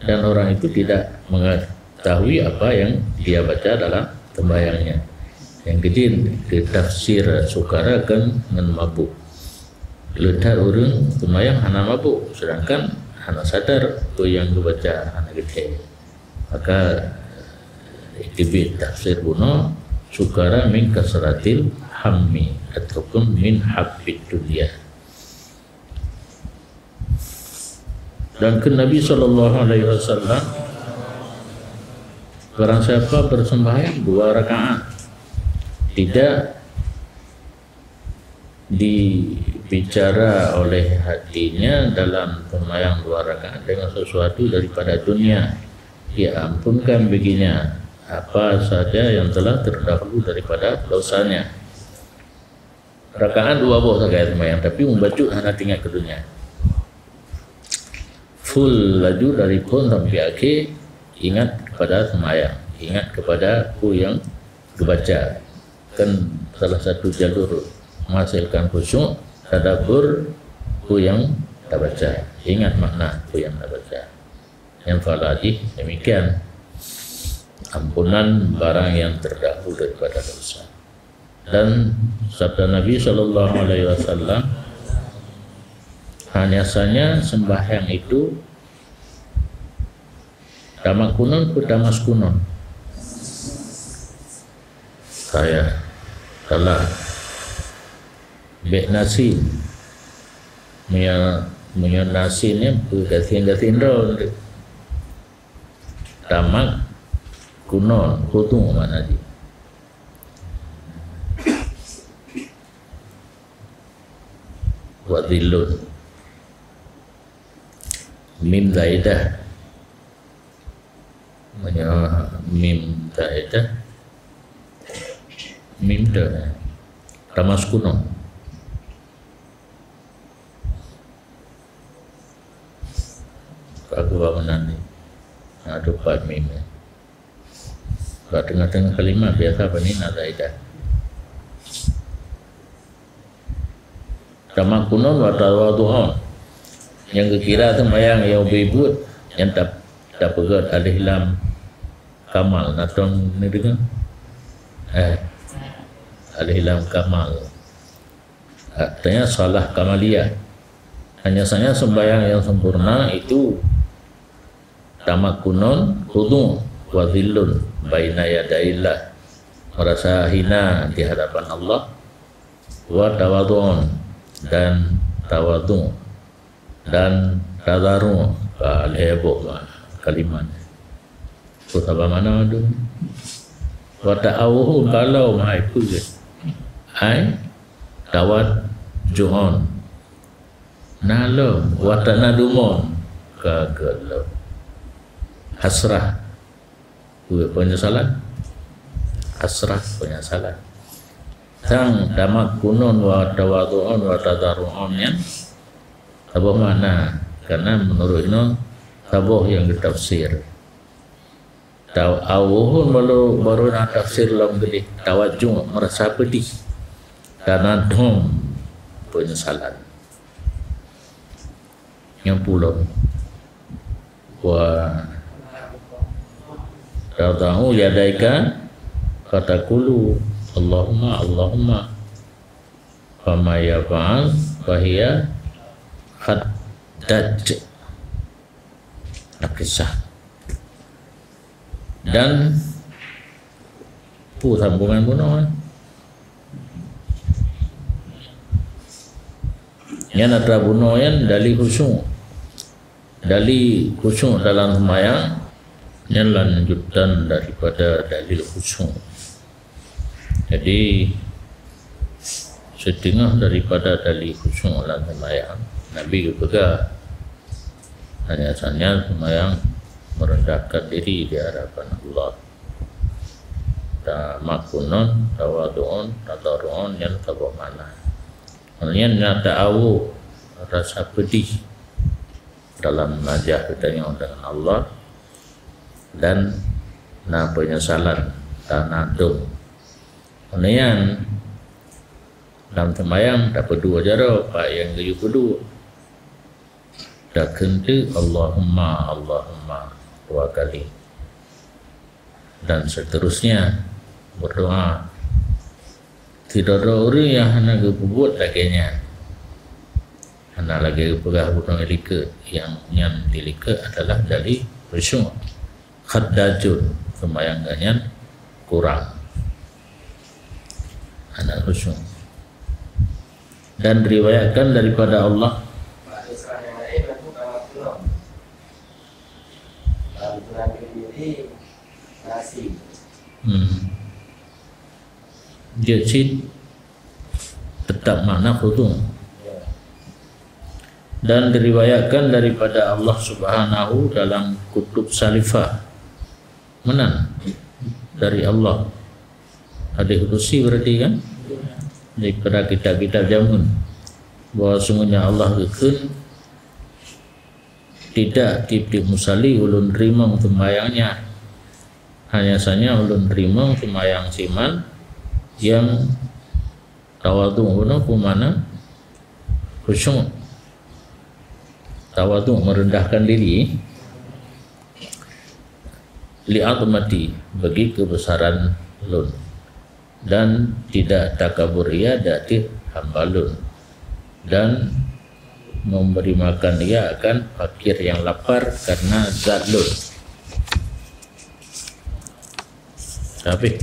dan orang itu tidak mengetahui apa yang dia baca dalam sembahyangnya. Nyang keudeh geutafsir sukara kan ngon mabök. Le that ureuëng sembahyang hana mabök, sedangkan hana sadar peue nyang geubaca, hana geuthèe. Maka, eh, teubiet tafsir bunoe, sukara min kasratil hammi ataupun min habbid dunya. Dan kheun Nabi sallallahu alaihi wasallam, barang siapa bersembahyang dua rakaat, tidak dibicara oleh hatinya dalam sembahyang dua rakaat dengan sesuatu daripada dunia, diampunkan baginya apa saja yang telah terdahulu daripada dosanya. Rakaat dua boh sagai sembahyang, tapi mubacut hana teuingat keu dunia. Full laju dari phon sampai akhé, ingat kepada sembahyang, ingat kepada peue nyang geubaca. Kan salah satu jalur menghasilkan khusyuk, tadabbur peue nyang tabaca. Ingat makna peue nyang tabaca. Nyang fala jih demikian, ampunan barang yang terdahulu daripada dosa. Dan sabda Nabi sallallahu alaihi wasallam, hanya saja sembahyang itu tamakkunun peue tamaskunun. Saya salah. Bèk nasin. Meunyoe, meunyoe nasin nyan peue gasien-gasien droe. Tamakkunun, peue makna jih? Wa dhillun. Mim zaidah. Meunyoe mim zaidah, mim dah. Tamaskunun. Ka geuba meunan ni. Na teumpat mim. Bak teungoh-teungoh kalimah biasa bani na zaidah. Tamakkunun wa tawadhu'un. Nyang geukira seumayang nyang ubit-ubit, nyang tap-, tapeugét alif lam kamal. Na tom neudeungoe? Eh, alif lam kamal. Artinya salat kamaliyah. Hanya saja sembahyang yang sempurna itu tamakkunun, khudu', wa dhillun baina yadaillah. Merasa hina di hadapan Allah. Wa tawadhu'un, dan tawadhu', dan tadharru'. Ka lhèe boh kalimat. Peue saban makna tu? Wa ta'awuhu, kalau hai peue. Ai tawadju'un. Na lom, wa tanadumun. Ka geulom. Hasrah. Peue penyesalan? Hasrah, penyesalan. Sang tamakkunun wa tawadhu'un wa tadharru'un nyan saboh makna. Karena menurut inoe saboh nyang geutafsir. Ta'awuhun baru, baru na tafsir lom geudeh. Tawadju', merasa pedih. Tanadum, penyesalan. Nyang pulom. Wa tadha'u yadaika fataqulu, Allahumma, Allahumma. Fama yaf'al fahiya khaddaj. Nakisah. Dan peue sambungan bunoe? Nyan atra bunoe nyan dali khusyuk. Dali khusyuk dalam seumayang nyan lanjutan daripada dalil khusyuk. Jadi, siteungoh daripada dalil khusyuk lam seumayang, Nabi geupeugah, hanya saja seumayang merendahkan diri di hadapan Allah. Tamakkunun, tawadhu'un, tadharru'un nyan saboh makna. Nyan na ta'awuh, rasa pedih dalam najah geutanyoe dengan Allah, dan na penyesalan, tanadum. Nyan lam seumayang tapeuduek jaroe, pat nyang geuyue peuduek. Takheun teuk Allahumma, Allahumma dua kali. Dan seterusnya berdoa. Sidroe-droe ureuëng nyang hana geupeubuet lagée nyan, hana lagée geupeugah bunoe likot, nyang nyan dilikot adalah dari khusyuk. Khaddajun, seumayang geuh nyan kurang, hana khusyuk. Dan riwayatkan daripada Allah. Hmm. Jeuet cit tetap makna khudu'. Dan diriwayatkan daripada Allah Subhanahu dalam Kutub Salifah. Meunan dari Allah. Hadis kudusi berarti kan? Daripada kitab-kitab jameun. Bahwa sungguhnya Allah geukheun, tidak tiep-tiep musalli ulôn teurimong seumayang nyan. Hanya saja ulôn teurimong seumayang siman nyang tawadhu', bunoe peue makna khusyuk. Tawadhu', merendahkan diri. Li'azmati, bagi kebesaran lôn. Dan tidak takabur ia di ateueh hamba lôn, dan memberi makan ia akan fakir yang lapar karena zat lôn. Tapi,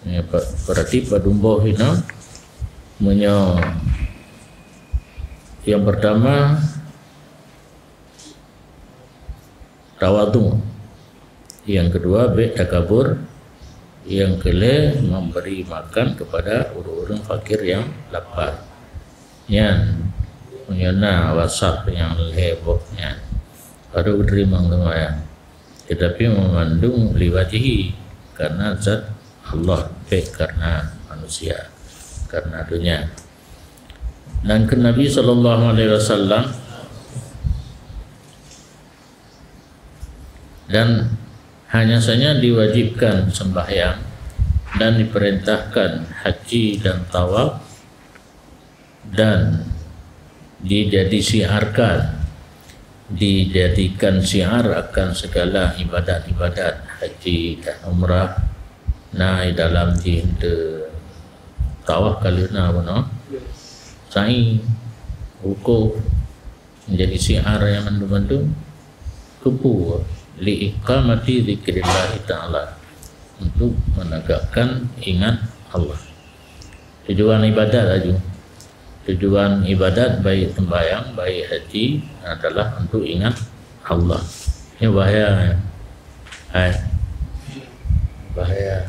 ya, pe-, berarti padum boh inoe, meunyoe yang pertama, tawadhu'. Yang kedua, bék takabur. Yang keulhée, memberi makan kepada ureuëng-ureuëng fakir yang lapar. Nyan, meunyoe na wasaf nyang lhée boh nyan, baru geuteurimong seumayang. Tetapi meumandum liwajhi, karena zat Allah, bék karena manusia, karena dunia. Dan kheun Nabi sallallahu alaihi wasallam, dan hanya saja diwajibkan sembahyang dan diperintahkan haji dan tawaf, dan dijadi syiarkan, dijadikan syiar akan segala ibadat-ibadat haji dan umrah. Na dalam jih tawaf ka lheueh na bunoe, sa'i, wukuf, menjadi syiar nyang mandum-mandum. Keupeue? Li iqamati dzikrillahi ta'ala, untuk menegakkan ingat Allah. Tujuan ibadat laju. Tujuan ibadat baik sembahyang, baik haji adalah untuk ingat Allah. Ini bahaya. Hai. Bahaya.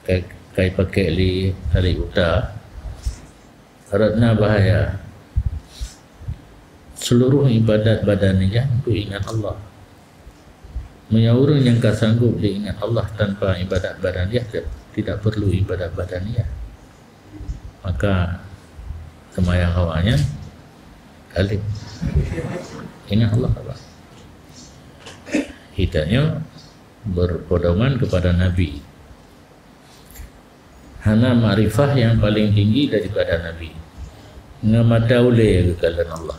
Kai, kai pakai li hari uta. Karena bahaya. Seluruh ibadat badaniyah untuk ingat Allah. Meunyoe ureuëng nyang ka sanggup diingat Allah tanpa ibadat badaniyah, tidak perlu ibadat badaniyah, maka seumayang awaknyan galeh. Ingat Allah apa? Hitanyoe berpedoman kepada Nabi. Hana makrifah nyang paling tinggi daripada Nabi. Ngon mata ulée geukalon Allah.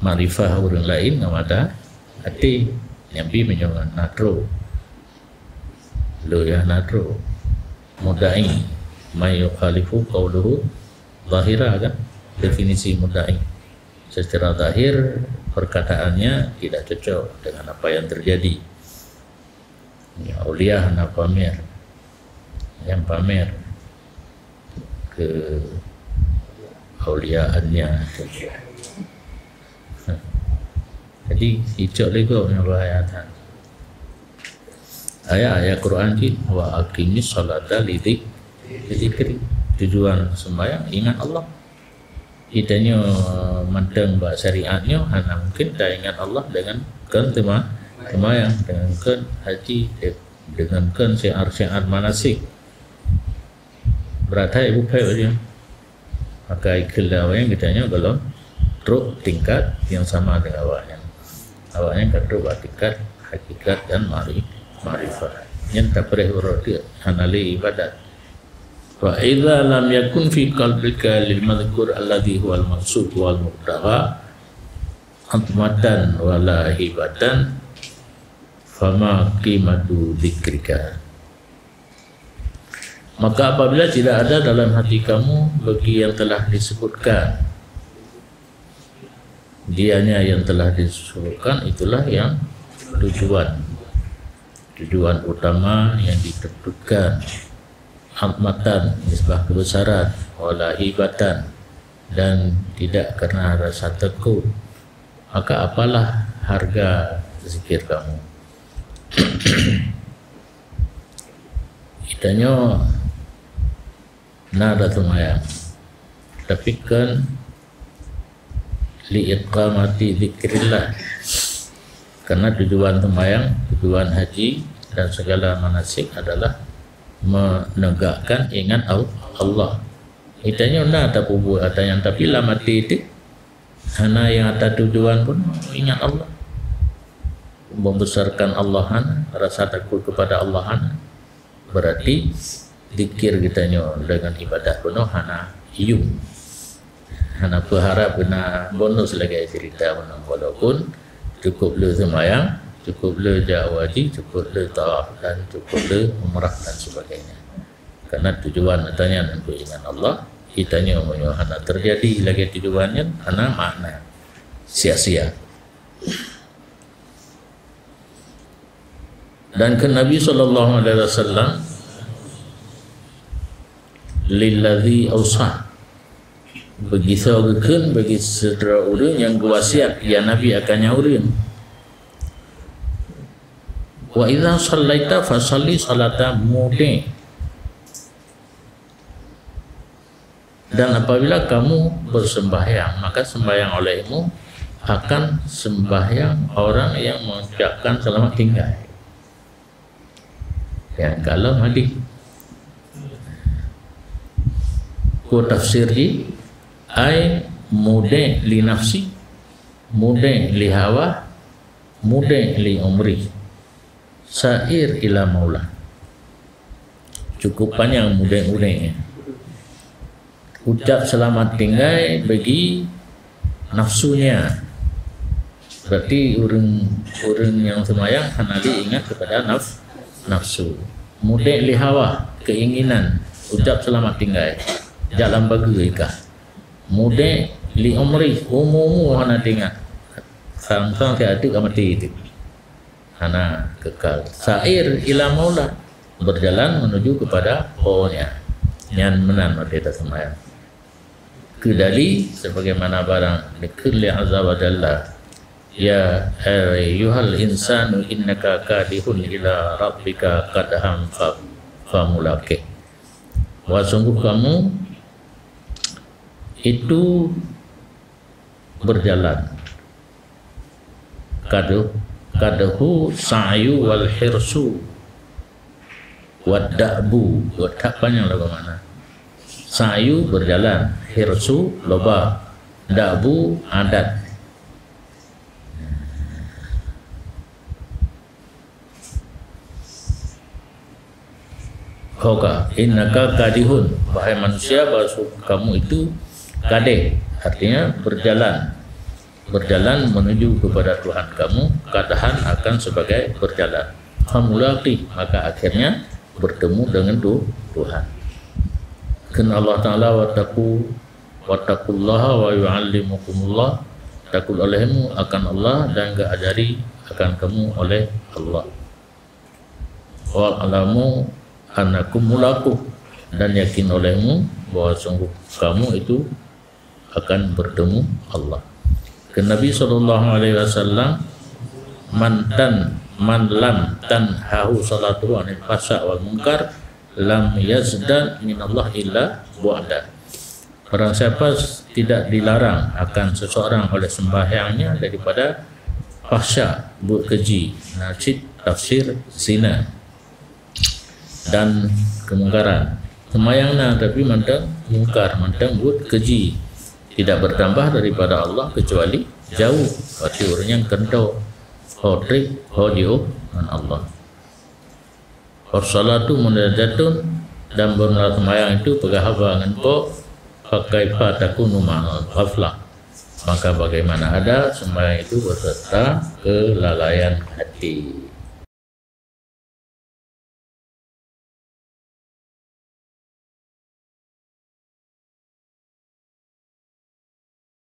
Makrifah ureuëng laén ngon mata até. Nyang pih meunyoe na trok. Lôn nyang na trok. Mudda'i. May yukhalifu qauluhu zahira, kan? Definisi mudda'i. Secara zahir, perkataannya tidak cocok dengan apa yang terjadi. Ya, aulia hana pamer. Nyang pamer keuauliaannya. Jadi, icok lé gob nyang bahaya that. Ayat-ayat Quran cit, "Wa aqimis sholata li dzik-, li dzikri." Tujuan sembahyang, ingat Allah. Geutanyoe mantong bak syariat nyoe hana mungken taingat Allah deungon kon teuma-, seumayang, deungon kon haji, de-, deungon kon syiar-syiar manasik. Brat that buphét laju. Maka ikheun lé awaknyan geutanyoe gohlom trok tingkat nyang sama deungon awaknyan. Awaknyan ka trok bak tingkat hakikat dan mari-, makrifah. Nyan tapreh uroe teuk hana lé ibadat. Fa idza lam yakun fi qalbika lil madhkur alladzi huwal maqsud wal mubtagha azmatan wala hibatan, fama qimatu dzikrika. Maka apabila tidak ada dalam hati kamu bagi yang telah disebutkan, dianya yang telah disebutkan itulah yang tujuan, tujuan utama yang ditentukan. Azmatan, nisbah kebesaran, wala hibatan, dan tidak karena rasa takut, maka apalah harga zikir kamu? Geutanyoe na taseumayang, tapi kon li iqamati dzikrillah. Karena tujuan seumayang, tujuan haji dan segala manasik adalah menegakkan ingat Al-, Allah. Geutanyoe na tapeubuet ata nyan, tapi lam até teuh hana nyang ata tujuan pun ingat Allah. Membesarkan Allah hana, rasa takut kepada Allah hana. Berarti zikir geutanyoe deungon ibadat bunoe hana yum. Hana peuharab keu na bonus lagée cerita bunoe, walaupun cukup le seumayang, cukup le jak haji, cukup le tawaf dan cukup le umrah dan sebagainya. Karena tujuan geutanyoe untuk ingat Allah, geutanyoe meunyoe hana terjadi lagée tujuan nyan, hana makna, sia-sia. Dan kheun Nabi sallallahu alaihi wasallam, "Lilladzi ausa." Beugisoe geukheun bagi sidroe ureuëng nyang geuwasiat, ya Nabi, akan nyan ureuëng. "Wa idza shallaita fashalli shalata mudhi." Dan apabila kamu bersembahyang, maka sembahyang olehmu akan sembahyang orang yang mengucapkan selamat tinggal. Nyang kalon hadis. Ku tafsir jih, ai mudhi li nafsi, mudhi li hawa, mudhi li umri. Sair ila maula. Cukup panjang mudhi-mudhi. Ucap selamat tinggai bagi nafsunya. Berarti ureuëng, ureuëng nyang seumayang hana lé ingat kepada naf-, nafsu. Mudek li hawa, keinginan, ucap selamat tinggai. Jak lam bageue kah. Mudek li umri, umu-umu hana teuingat. Sang-sang siat teuk ka maté teuk. Hana kekal. Sair ila maula, berjalan menuju kepada Po-Nya. Nyan meunan watée taseumayang. Keudali sebagaimana barang dikheun lé Azza wa Jalla, "Ya ayyuhal insanu innaka kadihun ila rabbika kadhan fa-, famulaqih." Wah sungguh kamu itu berjalan. Kadhu, kadhu sa'yu wal hirsu wad da'bu. Wad da'bu panjang lah bermakna. Sa'yu berjalan, hirsu loba, da'bu adat. Khoka, innaka kadihun, wahai manusia, bahwa kamu itu kadeh, artinya berjalan. Berjalan menuju kepada Tuhan kamu, kadhan akan sebagai berjalan. Famulaqi, maka akhirnya bertemu dengan Tu-, Tuhan. Kheun Allah Ta'ala, "Wattaqu, wattaqullaha wa yu'allimukumullah." Takut olehmu akan Allah dan geujari akan kamu oleh Allah. "Wa'lamu annakum mulaquh," dan yakin olehmu bahwa sungguh kamu itu akan bertemu Allah. Kheun Nabi sallallahu alaihi wasallam, "Man tan-, man lam tanhahu salatuhu anil fahsya wal munkar, lam yazda minallah illa bu'da." Barang siapa tidak dilarang akan seseorang oleh sembahyangnya daripada fahsya, buet keji, na cit tafsir zina, dan kemungkaran. Seumayang na, tapi mantong mungkar, mantong buet keji. Tidak bertambah daripada Allah kecuali jauh. Berarti ureuëng nyang keuntoe ho treb, ho jiôh ngon Allah. "Wassalatu munajatun," dan beureulah seumayang itu peugah haba ngon Po, "Fakaifa takunu ma'al ghaflah." Maka bagaimana ada seumayang itu beserta kelalaian hati.